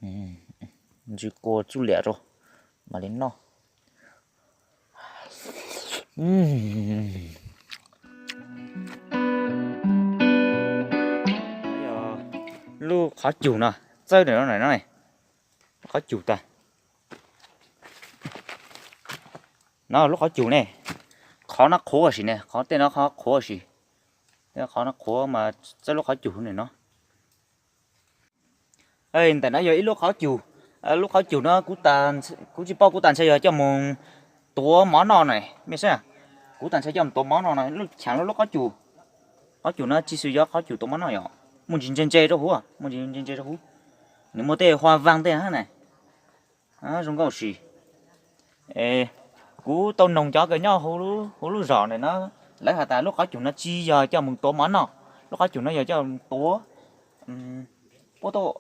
Ntsw kua txuj liam rau, mam li noj. Lub qhov cub no, txawb no, lub qhov cub tas. No lub qhov cub ne, qhov no qhuav sim ne, qhov tej no qhov qhuav sim, qhov no qhuav mas txawb lub qhov cub no. Ntawm no yog ib lub qhov cub, lub qhov cub no kuv tsis paub, kuv tas ntshe yog coj mus tuav mov noj na, mej saib, kuv tas ntshe coj mus tuav mov noj no, lub chav lub qhov cub, qhov cub no tsis xws yog qhov cub tuav mov noj yom, muaj ntsis ntse ntse rau huv, muaj ntsis ntse ntse rau huv, nws muaj tej hua vaaj tej hab na. Zoo nkauj si. Kuv tau noog cov kws nyob huv lub zos ntawm no, lawv has tas lub qhov cub no tsis yog coj mus tuav mov noj, lub qhov cub no yog coj mus tuav, puab tuaj,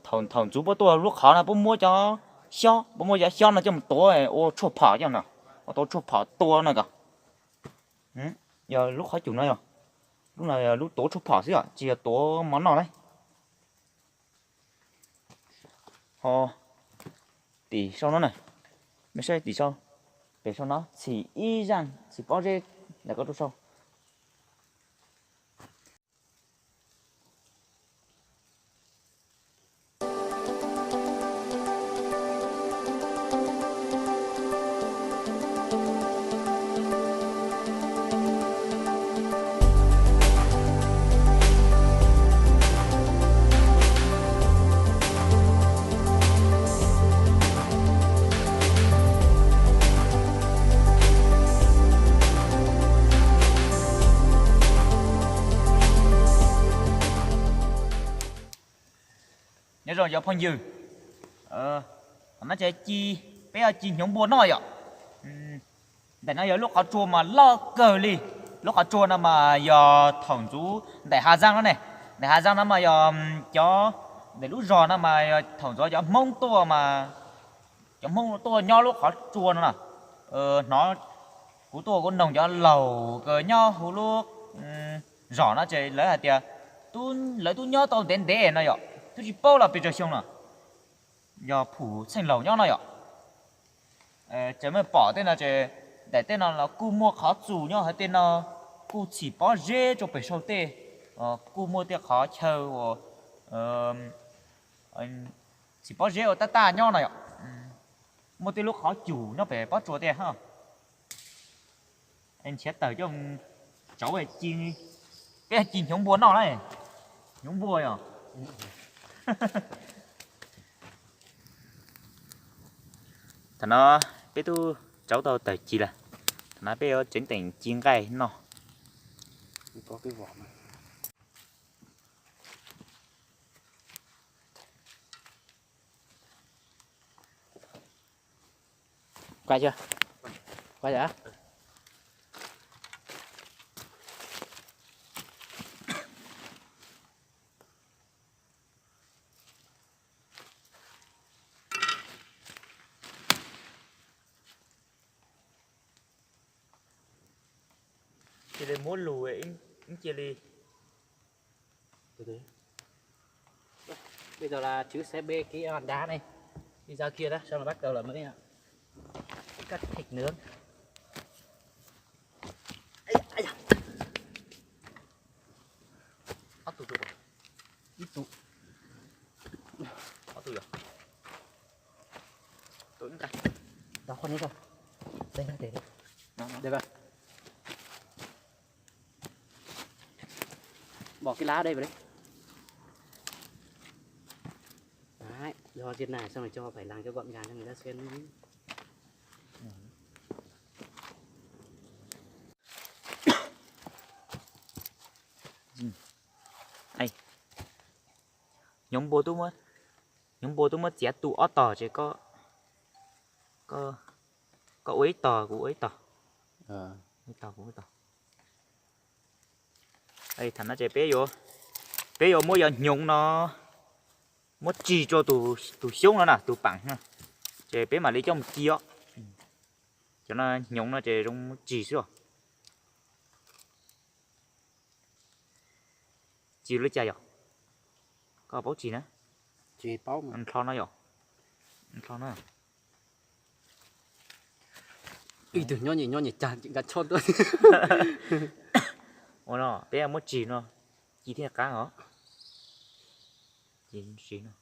thaum ntxuv puab tuaj lub qhov no puab muab cov xyob, puab muab cov xyob no coj mus tuav ua tshuaj phom coj no, ua tau tshuaj phom tua no ko. Yog lub qhov cub no yog, lub no yog lub tuav tshuaj phom xwb os, tsis yog tuav mov noj na. Ho tim sau no na, mej saib tim sau, pem sau no txhim ib zaaj txhim pob zeb ntawm ko rau sau. Nyob zoo cov phooj ywg, no ces ci, peb ci hnyuv npua noj yom. Ntawm no yog lub qhov tsua mas loj kawg li. Lub qhov tsua no mas yog thaum ntxuv ntawm Hav Zaaj no ne, ntawm Hav Zaaj no mas yog cov, ntawm lub zos no mas yog thaum ntxuav cov Hmoob tuaj mas, cov Hmoob tuaj nyob lub qhov tsua no na. Hnov kuv tuaj kuv noog cov laus kws nyob huv lub zos no ces lawv hais tias lawv tub nyob tau ntev ntev no yom, twb tsis paub los pes tsawg xyoo no, yog phum txheej laus nyob no yom. Tseem muaj pom tej no ces, daim tej no los kuj muaj qhov txus nyob hauv tej no, kuj txhim pob zeb rau pem saum tej, kuj muaj tej qhov chaw uas txhim pob zeb ua tab taj nyob no yom. Muaj tej lub qhov cub nyob pem pob tsuas tej. Nrhiav tawm coj tsauv, peb ci hnyuv npua noj na, hnyuv npua yom. Thaum no peb twb tsauv tau tawm ci lawm, thaum no peb yuav tseev teem ci nqaij noj. Cia li muab lus, cia li. Bây giờ là Chứ sẽ bê cái hòn đá này đi ra kia đó, xong rồi bắt đầu là mới cắt thịt nướng. Ây da, ây da. Ib tug, ib tug, ib tug yog, tau khob neb rau, đây, đây, đây. Đây vào. Bỏ cái lá ở đây vào đấy. Đấy, do trên này xong rồi cho phải làm cho gọn gàng cho người ta xem. Hnyuv npua twb muab, hnyuv npua twb muab txiav tu ob tog ces koj, koj ua ib tog kuv ua ib tog, ib tog kuv ib tog. Thaum no ces peb yuav, peb yuav muab cov hnyuv no muab tsis rau tus xyoob no na, tus paam no, ces peb mam li coj mus ci os. Cov no hnyuv no ces zoo muab tsis xwb os. Tsis li cas yog, koj paub tsis na. Ces paub mas. Nrho no yom. Nrho no. Ib tug nyob nyem nyob nyem cag nqa choj tuaj. Ua no peb muab tsis no, ci thiaj qab os. Ci tsis no.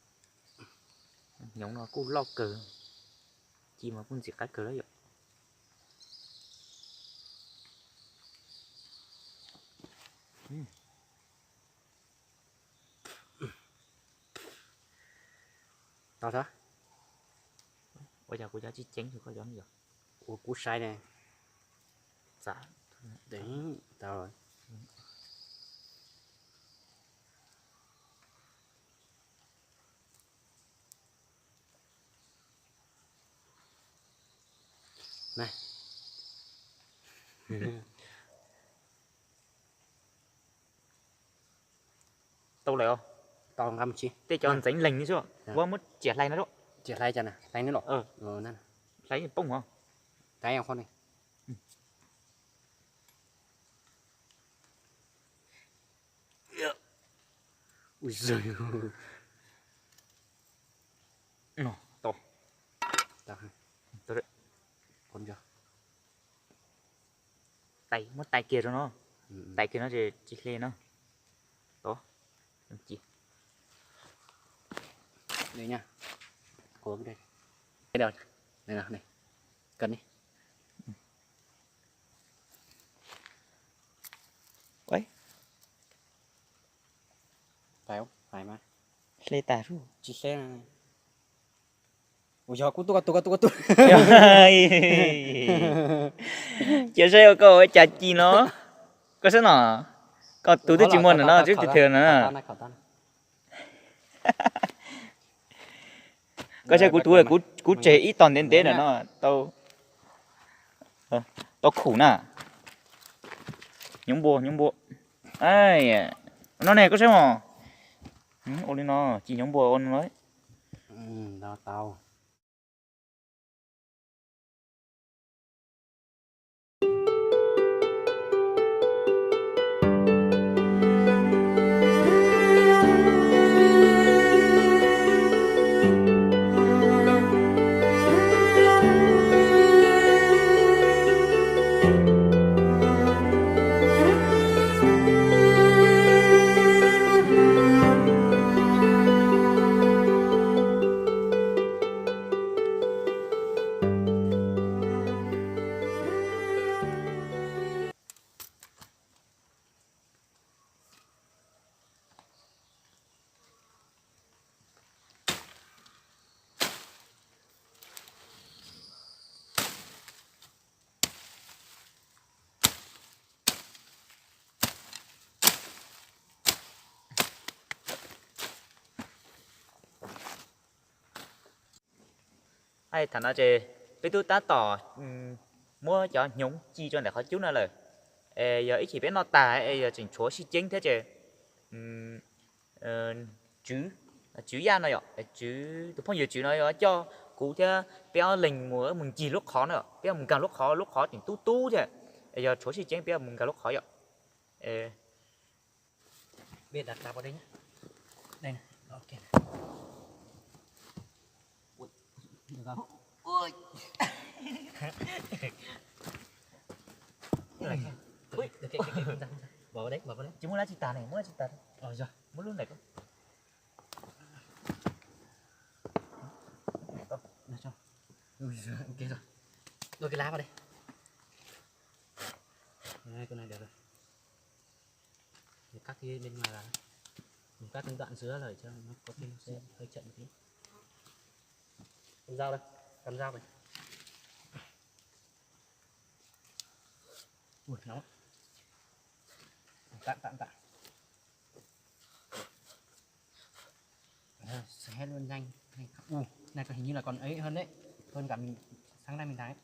Hnyuv no kuj loj kawg, ci mas kuj ntxim qab kawg lawm yom. Tau thiab. Ua cas kuv cov tsis ceev koj cov yog? Ua kuv saib ne. Tau. Tau lawm os. Tau nqa mus tsis. Tej cov ntxeev leeg xwb, muab txiav hlais no. Txiav hlais cas na, hlais no los. Hlais poob os. Hlais qhov no. Ui, tau. Tais, muab tais kiag rau no. Tais kiag no tsis hle no. Tau. Kawm ni. Hle tas. Ua yog kuv tus, kuv tus, kuv tus, kuv tus. Cia saib koj ua cas ci no. Koj saib no, koj tus twb tsis muaj ntawm no, twb tsis thw na. Koj saib kuv tus, kuv tseg ib tog ntev ntev ntawm no, tau khum na. Nyob npua, nyob npua. No ne, koj saib mos. Ua li no, ci nyob npua ua no. Thaum no ces peb twb tab tom muab cov hnyuv ci rau ntawm qhov cub no lawm. Es yog ib chim peb noj tag es yog tseem tshuav sib ceeb thiab ces Tswv Yaj no yom, Tswv, tus phooj ywg Tswv no yuav coj kuv thiab peb ob leeg mus, mus ncig lub qhov no, peb mus nkag lub qhov, lub qhov tseem tub tub thiab. Es yog tshuav sib ceeb peb mus nkag lub qhov yom. Tsis muaj dab tsi tas ne, muaj dab tsi tas. Muab lub ntawm ko. Ua cái lá vào đây. Cái này được rồi. Mình cắt cái bên ngoài vào. Mình cắt những đoạn dứa rồi cho nó có cái hơi chậm một tí. Con dao đây, cầm dao này. Ui, nóng. Tạm, tạm, tạm. Ờ, sẽ hết luôn nhanh. Ui, này có hình như là còn ấy hơn đấy. Hơn cả mình sáng nay mình thái.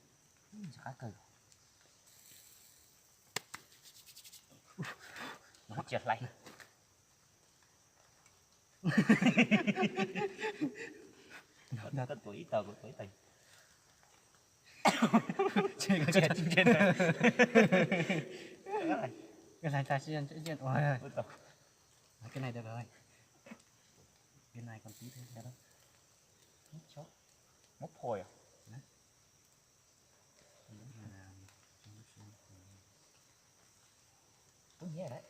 Khá cay. Nó chia lạnh. Nó có tuổi ít tàu, có tuổi tàu. Cái này ta sẽ, sẽ, sẽ, ôi. Ôi, tàu. Cái này được rồi. Cái này còn tí thôi, cái đó. Mốt phổi à? Đấy. Đúng nghĩa đấy.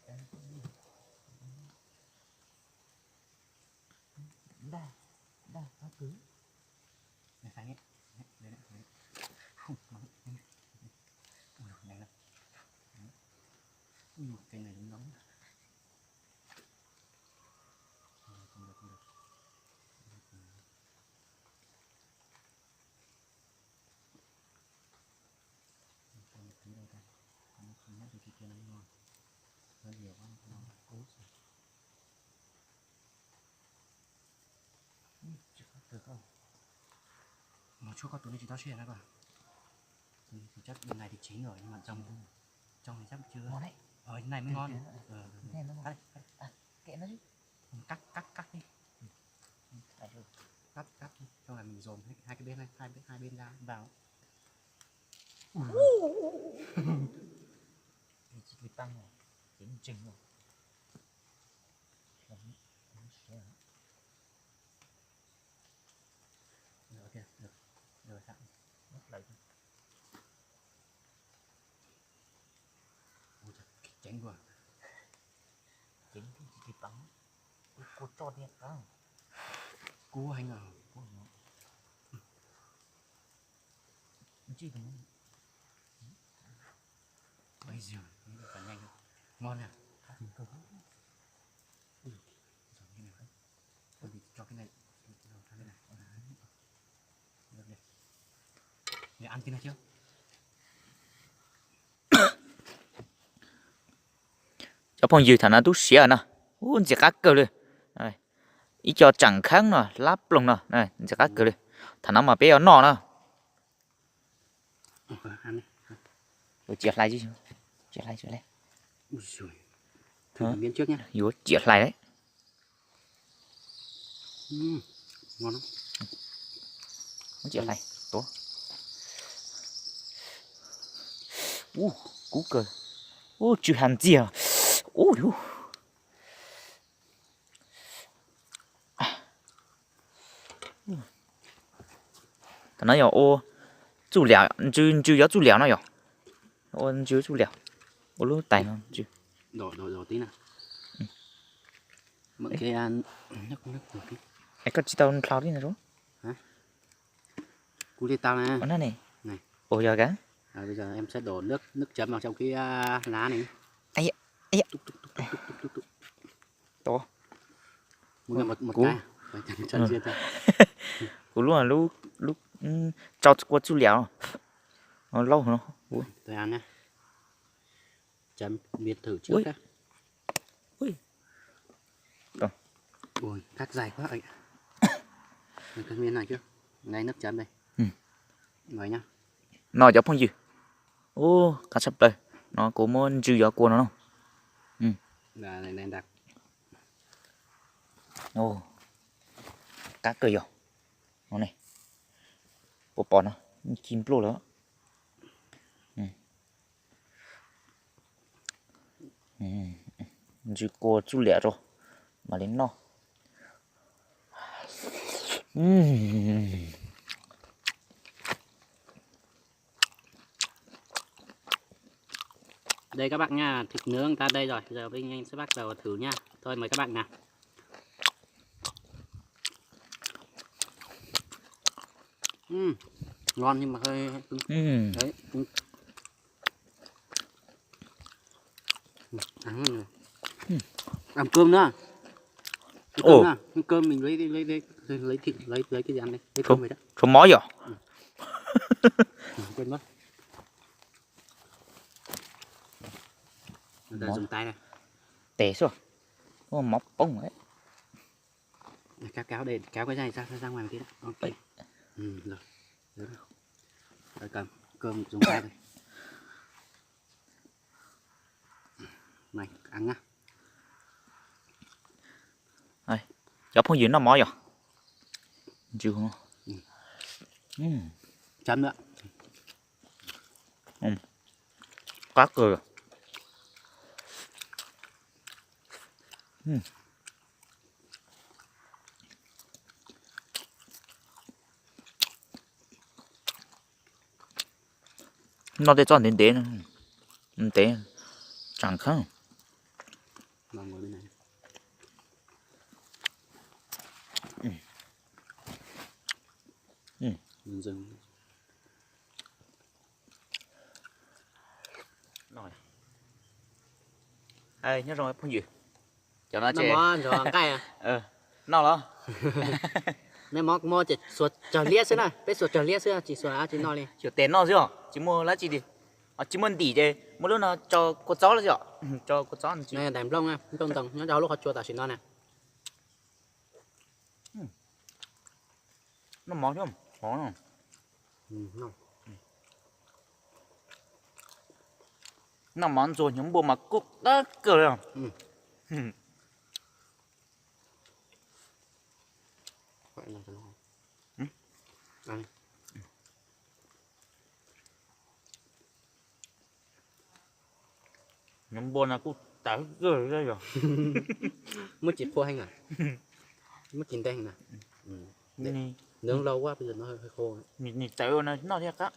Đa, đa, có cứ. Này, phải nhé. Đấy, đấy, đấy. Không, không, không. Ui, này lắm. Ui, cái này đúng nóng. Không được, không được. Cho một tí đây ta. Cho nó không nhắc được cái kia nó ngon. Nó nhiều quá, nó không ngon. Ui, chịu khát kìa các ông. Mà chưa có tụi nó chỉ tao xe hả các bạn? Thì chắc bên này thì chín rồi nhưng mà trong trong này chắc chưa. Ngon đấy. Ờ, cái này mới ngon. Kìa, kìa. Ờ, ờ. Cái này nó ngon. Cắt đi, cắt đi. À, kệ nó chứ. Cắt, cắt, cắt đi. Cắt, cắt đi. Xong là mình dồn hai, hai cái bên này, hai bên, hai bên ra vào. Ui. Cái chích cái tăng này. Chính trình rồi. Rồi, ok, được. Rồi, sẵn. Ui, chén quá. Chén cái gì bắn. Ui, cua chua đi không? Cua anh à. Cua hả? Chứ đừng. Ôi giời, nó còn nhanh không? Ngon nha. Ui, giòn như này. Thôi thì cho cái này, cho cái này. Được, được. Để ăn cái này trước. Cov phooj ywg, tham no tub siav no, ub, ntxim qab kawg li. Ib co tseem kheeb no, lab ploog no, ntxim qab kawg li. Tham no mas peb yuav noj no. Ua ciav hlais, ciav hlais, ciav hlais. Ui giời. Thử miếng trước nhá. Yuav ciav hlais lawm. Ừm, ngon lắm. Không chịu hlais, tuv. Ub, kub kawg. Ub, tsw hab ntxiag. Ub, ub. Tam no yog ua txuj liam, ntsw, ntsw yuav txuj liam no yog. Ua ntsw txuj liam. Ua lub tais no ntsw. Đổ, đổ, đổ tí nào. Mượn cái, à, nước, nước, nước tí. Ê, koj tsis tau nplho li na. Hả? Cú li tao nè. Ủa, nó này. Này. Ủa, giờ cả? À, bây giờ em sẽ đổ nước, nước chấm vào trong cái, à, lá này. Ây da, ây da. Túc, túc, túc, túc, túc, túc, túc. Tổ. Một, một, một cái. Phải chấm, chấm riêng thôi. Kuv lub, lub, lub, ừ, cho qua dữ liệu. Nó lâu rồi. Ui. Tôi ăn nhé. Chấm miến thử trước đã. Ui. Ui, cắt dài quá ấy. Cái miếng này chứ. Đây, nước chấm đây. Ừ. Rồi nhá. No cov phooj ywg. Ub, qab tshaj plaws. No kuv muab ntsw yuav kua no no. Ub, qab kawg yog. No ne. Puas pom no, ci npluaj lawm. Ntsw kua txuj liam rau mam li noj. Đây các bạn nha, thịt nướng ta đây rồi, giờ Vinh Anh sẽ bắt đầu thử nha. Thôi mời các bạn nào. Ừm, ngon nhưng mà hơi cứng. Ừm. Đấy, cứng. Ăn cơm nữa. Ăn cơm nữa. Ăn cơm mình lấy, lấy, lấy, lấy thịt, lấy, lấy cái gì ăn đây. Lấy cơm về đó. Số máu rồi. Quên mất. Người ta dùng tay này. Tè xwb. Ua, máu poob lawm. Kéo, kéo đây, kéo cái này ra, ra ngoài một tí đã. Ok. Ê. Ừ, rồi. Rồi. Rồi, cầm, cơm dùng tay đây. Này, ăn nhá. Ê, cov phooj ywg noj mov yog. Chấm nữa. Qab kawg. Noj tej txob ntev ntev, ntev, tsam khab. Nyob zoo phooj ywg, cov no noj ces mov nrog nqaij. Noj los? Noj mov, mov ces xuas tsawg liab xwb na, peb xuas tsawg liab xwb, tsis xuas dab tsi noj li. Xyuas tes noj xwb os, tsis muaj dab tsi li. Tsis muaj ntim ces muaj lub no tso kua txob lawm xwb os, tso kua txob. Ntais nplooj, nplooj ntoo nyob rau hauv lub qhov tsua tam sim no na. Noj mov thiab, mov no. Noj mov ntxuag hnyuv npua mas kuj qab kawg li. Hnyuv npua no kuj tawv kawg li yog. Muab tsis qhua heev na, muab tsis ntev heev na. Nws laus ua pes no qhua. Nws tawv no noj thiaj qab.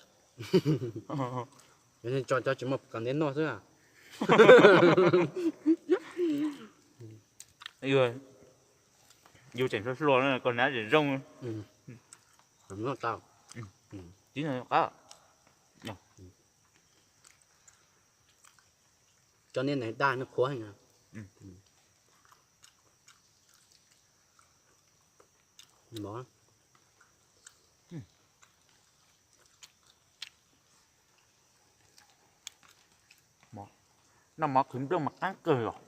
Tso cov tsis muaj kom ntev noj xwb. Yus tseem hluas hluas no koj hnav tseem zoo. Tib no qab. Cov niag neeg dag no qhuav heev. Noj mov qhwv nplooj mas qab kawg os.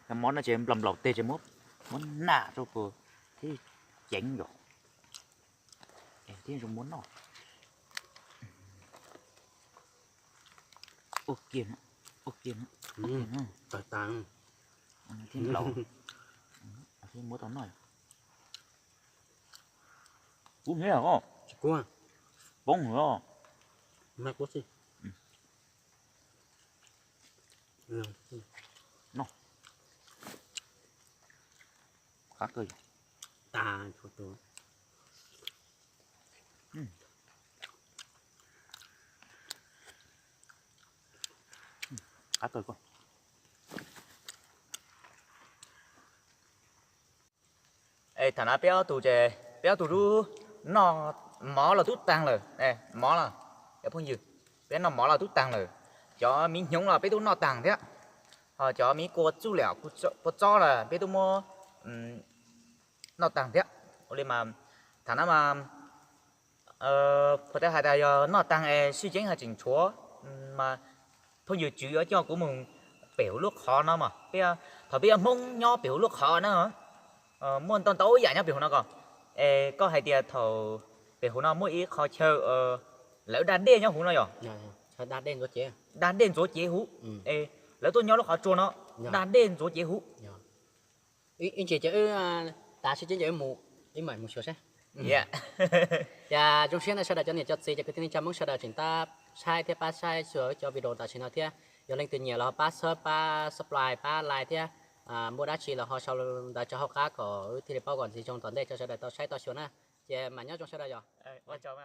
Cov mov no ces nplaum nplaum teg ces muab, muab nam rau puas thiab ceev yom. Thiab zoo muab noj. Ua kiag, ua kiag, ua kiag na. Tawg tas. Thiab nplaum, thiab muab tau noj. Kub hnyiab os. Tsis kub. Poob os. Mag kub xwb. Noj. Qab kawg. Tas tshuav tus. Qab kawg koj. Tham na peb ob tug ces peb ob tug tub noj mov los tub taag lawm, mov los, cov phooj ywg, peb noj mov los tub taag lawm. Cov miv hnyuv los peb tub noj taag thiab, ho cov miv kua txuj liam kua txob los peb tub muab noj taag thiab. Ua li mas tham na mas puas tau hais tas yog noj taag es sib ceeb hais tseem tshuav mas phooj ywg Tswv yuav coj kuv mus pem hauv lub qhov no mas, thaum peb yog Hmoob nyob pem hauv lub qhov na, muaj ntau ntau yam nyob pem hauv no ko. Es koj hais tias thaum pem hauv no muaj ib qho chaw lawv da dej nyob hauv no yog? Da dej ntxuav cev huv. Es lawv tuaj nyob lub qhov tsua no da dej ntxuav cev huv. Ib ntsis ces wb tas sib ceeb ces wb mus, wb mam mus xyuas saib. Ces zoo siab na sawv daws cov niam cov txiv cov kwv tij neej tsa Hmoob sawv daws tseem tab saib thiab pab saib xyuas wb cov video tam sim no thiab. Yog leej twg nyiam los ho pab sub, pab subscribe, pab like thiab, muaj dab tsi los ho sau ntawv tso hauv qab kom wb thiaj li paub kom ntxiv zoo tom ntej rau sawv daws tau saib tau xyuas na. Ces mam nyob zoo sawv daws yog. Ua tsaug.